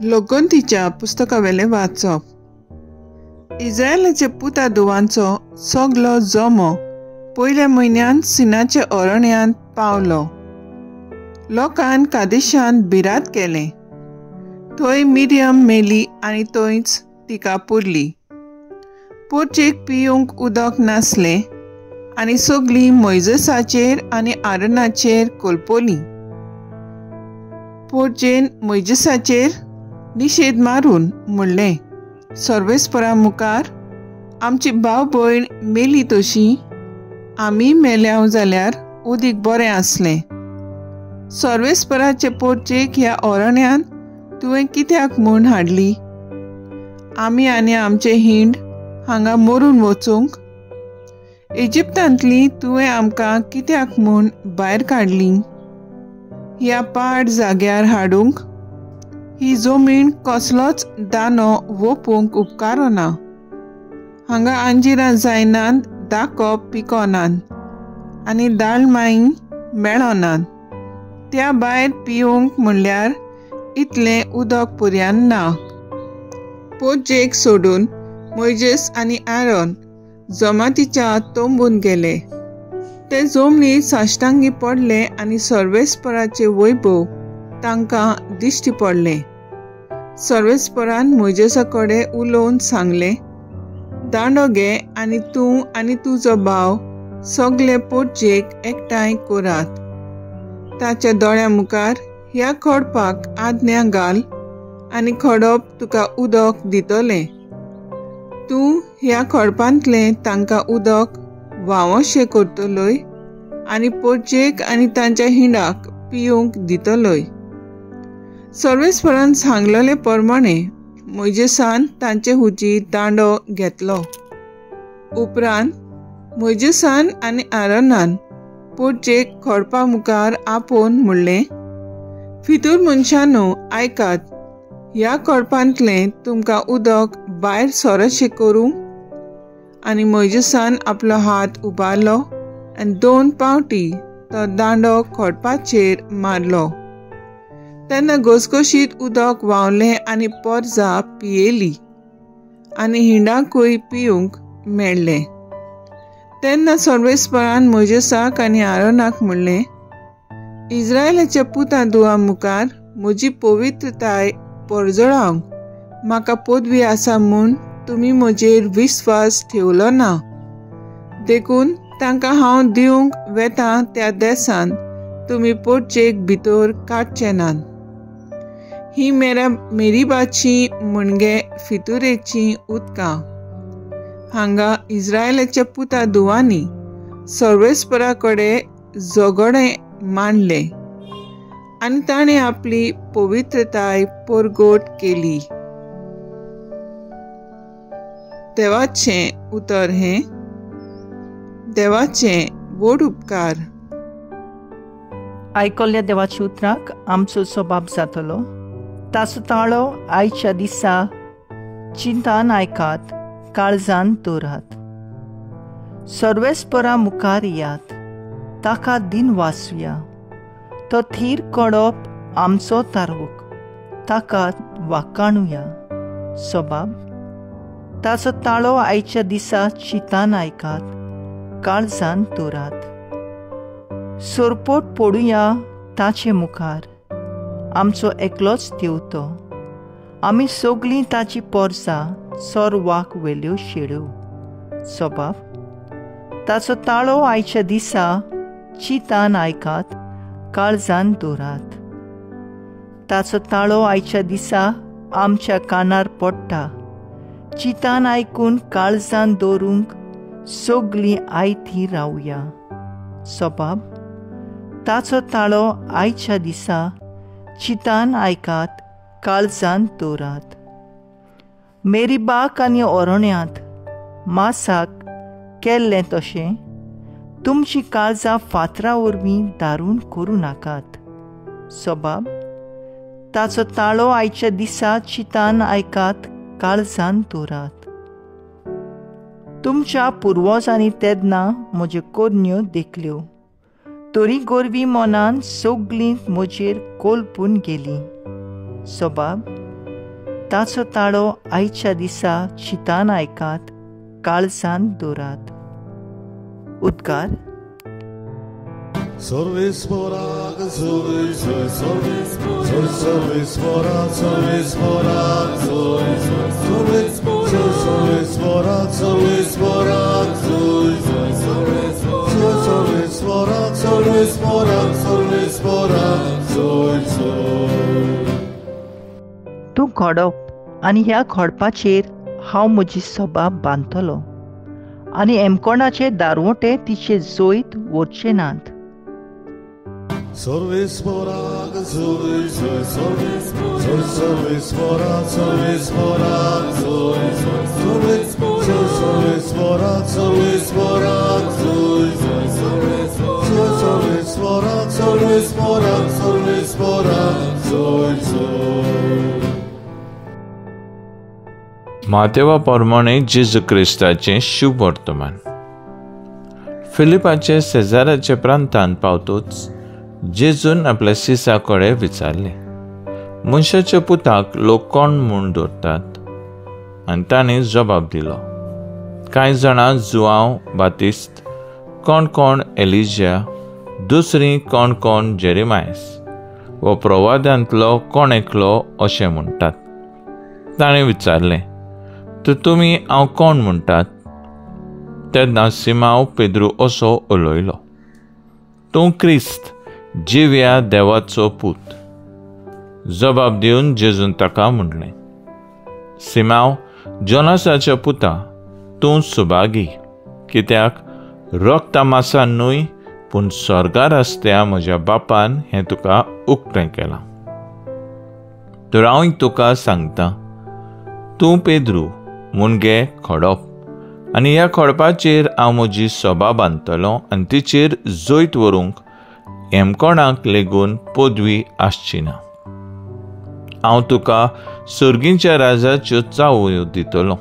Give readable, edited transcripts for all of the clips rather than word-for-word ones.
लोकगंतीच्या पुस्तकावेलें वाचप. इस्रायलाचे पुता दुवांचो सगलो जमो पयल्या म्हयन्यांत सिनाच्या अरण्यांत पावलो. लोकान कादेशांत बिरात केलें. थंय मिरियम मेली आनी थंयच तिका पुरली. पोरचेक पिवंक उदक नासलें आनी सगलीं मोयजेसाचेर आनी आरनाचेर कोलपोलीं. पोरचेन मोयजेसाचेर निशेद मारून म्हणलें, सर्वेस्परा मुखार आमची भाव भयण मेली तशी आमी मेल्याव जाल्यार उदीक बरें आसलें. सर्वेस्पराचे पोरचेक ह्या अरण्यांत तुवें कित्याक म्हूण हाडली? आमी आनी आमचे हिंड हांगा मरून वचूंक? इजिप्तांतली तुवें आमकां कित्याक म्हूण भायर काडली? ह्या पाड जाग्यार हाडूंक? ही जमीन कसलोच दानो वोपूंक उपकारना. हांगा अंजिरां जायनात, दाखप पिकोनात आनी दाळमाय मेळनात. त्या भायर पिवंक म्हणल्यार इतलें उदक पुर्यान ना. पोरचेक सोडून मोयजेस आनी आरोन जमातीच्या तंबून गेले. ते जमनीर साश्टांगी पडले आनी सर्वेस्पराचे वैभव तांकां दिश्टी पडलें. सर्वेस्परान मोयजेसा कडेन उलोवन सांगलें, दांडो घे आनी तूं आनी तुजो भाव सगले पोरचेक एकठांय करात. ताच्या दोळ्या मुखार ह्या खडपाक आज्ञा घाल आनी खडप तुका उदक दितलें. तूं ह्या खडपांतलें तांकां उदक व्हांवशें करतलोय आनी पोरचेक आनी तांच्या हिंडाक पिवंक दितलोय. सर्वेस्परान सांगलेले प्रमाणे मोयजेसान तांचे हुजी दांडो घेतलो. उपरांत मोयजेसान आनी आरोनान पोरचेक खडपा मुखार आपोवन म्हणलें, फितूर मनशांनो आयकात, ह्या खडपांतलें तुमकां उदक भायर सरशें करूं? आनी मोयजेसान आपलो हात उबारलो आनी 2 पावटी तो दांडो खडपाचेर मारलो. तेन्ना घसघशीत उदक व्हांवलें आनी पोरजा पियेली आनी हिंडाकूय पिवंक मेळ्ळें. तेन्ना सर्वेस्परान मोयजेसाक आनी आरोनाक म्हणलें, इस्रायलाच्या पुता दुवा मुखार म्हजी पवित्रताय परजळावंक म्हाका पदवी आसा म्हूण तुमी म्हजेर विस्वास ठेवलो ना. देखून तांकां हांव दिवंक वेता त्या देशांत तुमी पोरचेक भितर काडचे नात. ही मेरीबाची म्हणजे फितुरेचीं उदकां. हांगा इस्रायलाच्या पुता दुवांनी सर्वेस्परा कडेन झगडें मांडलें आनी ताणें आपली पवित्रताय परगट केली. देवाचें उतर हें. देवाचें व्हड उपकार. आयकल्ल्या देवाच्या उतराक आमचो स्वभाव जातलो. ताचो ताळो आयच्या दिसा चिंतान आयकात, काळजान दवरात. सर्वेस्परा मुखार यात, ताका दिन वाचुया. तो थीर कडप आमचो तारवक, ताका वाकाणुया. स्वभाव ताचो ताळो आयच्या दिसा चिंतान आयकात, काळजान दवरात. सोरपोट पडुया ताचे मुखार, आमचो एकलोच देव तो. आमी सगलीं ताची पोरसां सोरवाक वेल्यो शेड्यो. स्वभाव ताचो ताळो आयच्या दिसा चिंतान आयकात, काळजान दवरात. ताचो ताळो आयच्या दिसा आमच्या कानार पडटा. चिंतान आयकून काळजान दवरूंक सगलीं आयती रावया. स्वभाव ताचो ताळो आयच्या दिसा चिंतान आयकात, काळजान दवरात. मेरीबाक आनी अरण्यांत मासाक केल्लें तशें तुमची काळजां फातरा वरवीं दारून करूं नाकात. स्वभाव ताचो ताळो आयच्या दिसा चिंतान आयकात, काळजान दवरात. तुमच्या पुर्वजांनी तेन्ना म्हज्यो करण्यो देखल्यो, तरी गोरवी मनान सगलीं म्हजेर कोलपून गेलीं. स्वभाव ताचो ताळो आयच्या दिसा चिंतान आयकात, काळजान दवरात. उद्गार. तूं घोडप आनी ह्या घोडपाचेर हांव म्हजी सभा बांदतलो आनी एमकोणाचे दारवोटे तिचे जैत वचचे नात. मातेवा प्रमाणे जेजू क्रिस्ताचें शुभ वर्तमान. फिलिपाचे सेजाराच्या प्रांतांत पावतूच जेजून आपल्या सिसा कडेन विचारलें, मनशाच्या पुताक लोक कोण म्हूण दवरतात? आनी ताणें जबाब दिलो, कांय जाणां जुआंव बातिस्त, कोण कोण एलिजा, दुसरीं कोण कोण जेरेमायस व प्रवादांतलो कोण एकलो अशें म्हणटात. ताणें विचारलें, तर तुमी हांव कोण म्हणटात? तेन्ना सिमांव पेद्रू असो उलयलो, तूं क्रिस्त, जिव्या देवाचो पूत. जबाब दिवन जेजून ताका म्हणलें, सिमांव जोनासाच्या पुता, तूं सुभागी, कित्याक रक्ता मासान न्हय पूण स्वर्गार आसत्या म्हज्या बापान हें तुका उक्तें केलां. तर हांव तुका सांगता, तूं पेद्रू मुणगे खडप, आनी ह्या खडपाचेर हांव म्हजी सभा बांदतलो आनी तिचेर जैत व्हरूंक हेमकोणाक लेगून पदवी आसची ना. हांव तुका सर्गींच्या राजाच्यो चावयो दितलो.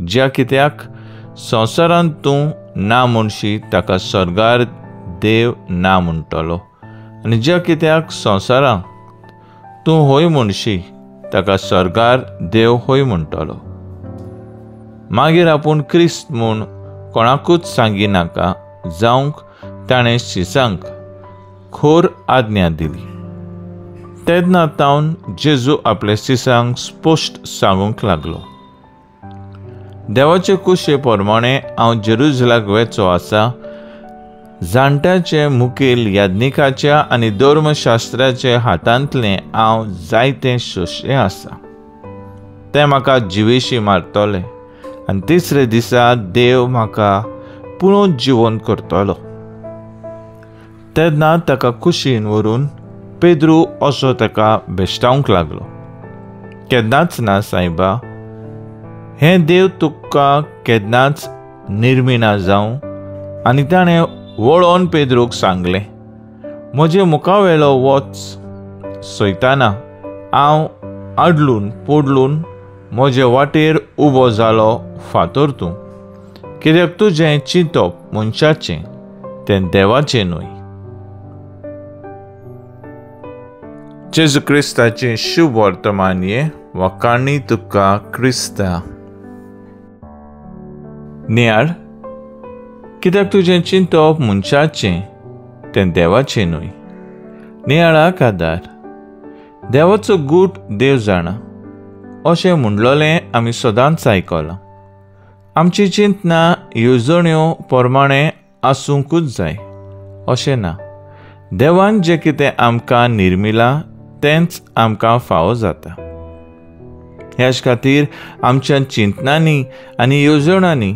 ज्या कित्याक संवसारांत तूं ना म्हणशी ताका स्वर्गार देव ना म्हणटलो, आनी ज्या कित्याक संवसारांत तूं हय म्हणशी ताका स्वर्गार देव हय म्हणटलो. मागीर आपूण क्रिस्त म्हूण कोणाकूच सांगिनाका जावंक ताणें शिसांक खोर आज्ञा दिली. तेन्ना तावन जेजू आपल्या शिसांक स्पश्ट सांगूंक लागलो, देवाचे कुशे प्रमाणे हांव जेरुजलाक वेचो आसा. जाणट्याचे मुखेल याज्ञिकाच्या आनी धर्मशास्त्राच्या हातांतलें हांव जायतें सोंशें आसा. तें म्हाका जिवेशी मारतलें आनी तिसरे दिसा देव म्हाका पुनः जिवन करतलो. तेन्ना ताका कुशीन व्हरून पेद्रू असो ताका भेश्टावंक लागलो, केन्नाच ना सायबा, हें देव तुका केन्नाच निर्मिना जावं. आनी ताणें वळोन पेद्रूक सांगलें, म्हजे मुखावेलो वच सैताना, हांव आडलून पोडलून म्हजे वाटेर उबो जालो फातर तूं, कित्याक तुजें चिंतप मनशाचें तें देवाचें न्हय. जेजू क्रिस्ताचें शुभ वर्तमान ये वाखाणी तुका क्रिस्ता. नियाळ, कित्याक तुजें चिंतप मनशाचें तें देवाचें न्हय. नियाळाक आदार, देवाचो गूट देव जाणा अशें म्हणलोलें आमी सदांच आयकलां. आमची चिंतना येवजण्यो प्रमाणे आसूंकूच जाय अशें ना. देवान जें कितें आमकां निर्मिलां तेंच आमकां फावो जाता. ह्याच खातीर आमच्या चिंतनांनी आनी येवजणांनी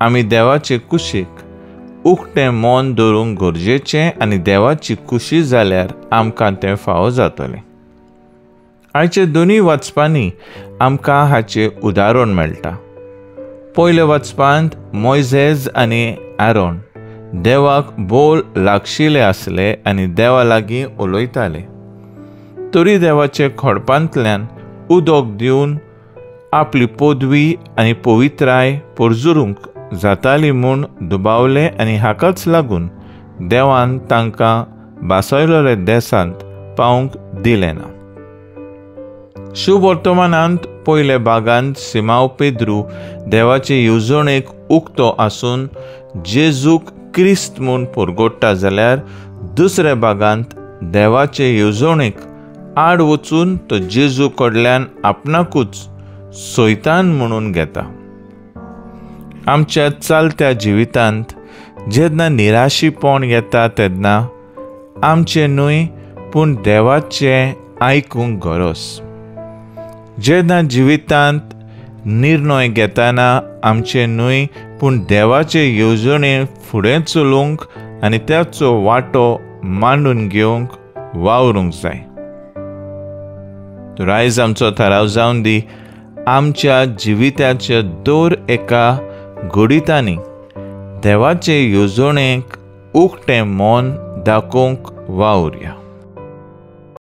आमी देवाचे कुशीक उक्तें मन दवरूंक गरजेचें आनी देवाची खुशी जाल्यार आमकां तें फावो जातलें. आयचे दोनूय वाचपांनी आमकां हाचें उदाहरण मेळटा. पयल्या वाचपांत मोयजेज आनी आरोन देवाक बोल लागशिले आसले आनी देवा लागीं उलयताले, तरी देवाचे खडपांतल्यान उदक दिवन आपली पदवी आनी पवित्राय परजुरूंक जाताली म्हूण दुबावले आनी हाकाच लागून देवान तांकां बासयलोले देसांत पावंक दिलें ना. शुभवर्तमानांत पयल्या भागांत सिमांव पेद्रू देवाचे येवजणेक उक्तो आसून जेजूक क्रिस्त म्हूण परगोडटा जाल्यार दुसऱ्या भागांत देवाचे येवजणेक आड वचून तो जेजू कडल्यान आपणाकूच सोयतान म्हणून घेता. आमच्या चलत्या जिवितांत जेन्ना निराशीपण येता तेन्ना आमचें न्हय पूण देवाचें आयकूंक गरज. जेन्ना जिवितांत निर्णय घेतना आमचें न्हय पूण देवाचे येवजणे फुडें चलूंक आनी ताचो वांटो मांडून घेवंक वावरूंक जाय. तर आयज आमचो थाराव जावन दी, आमच्या जिविताच्या दर एका घडितांनी देवाचे येवजणेक उक्तें मन दाखोवंक वावुरया.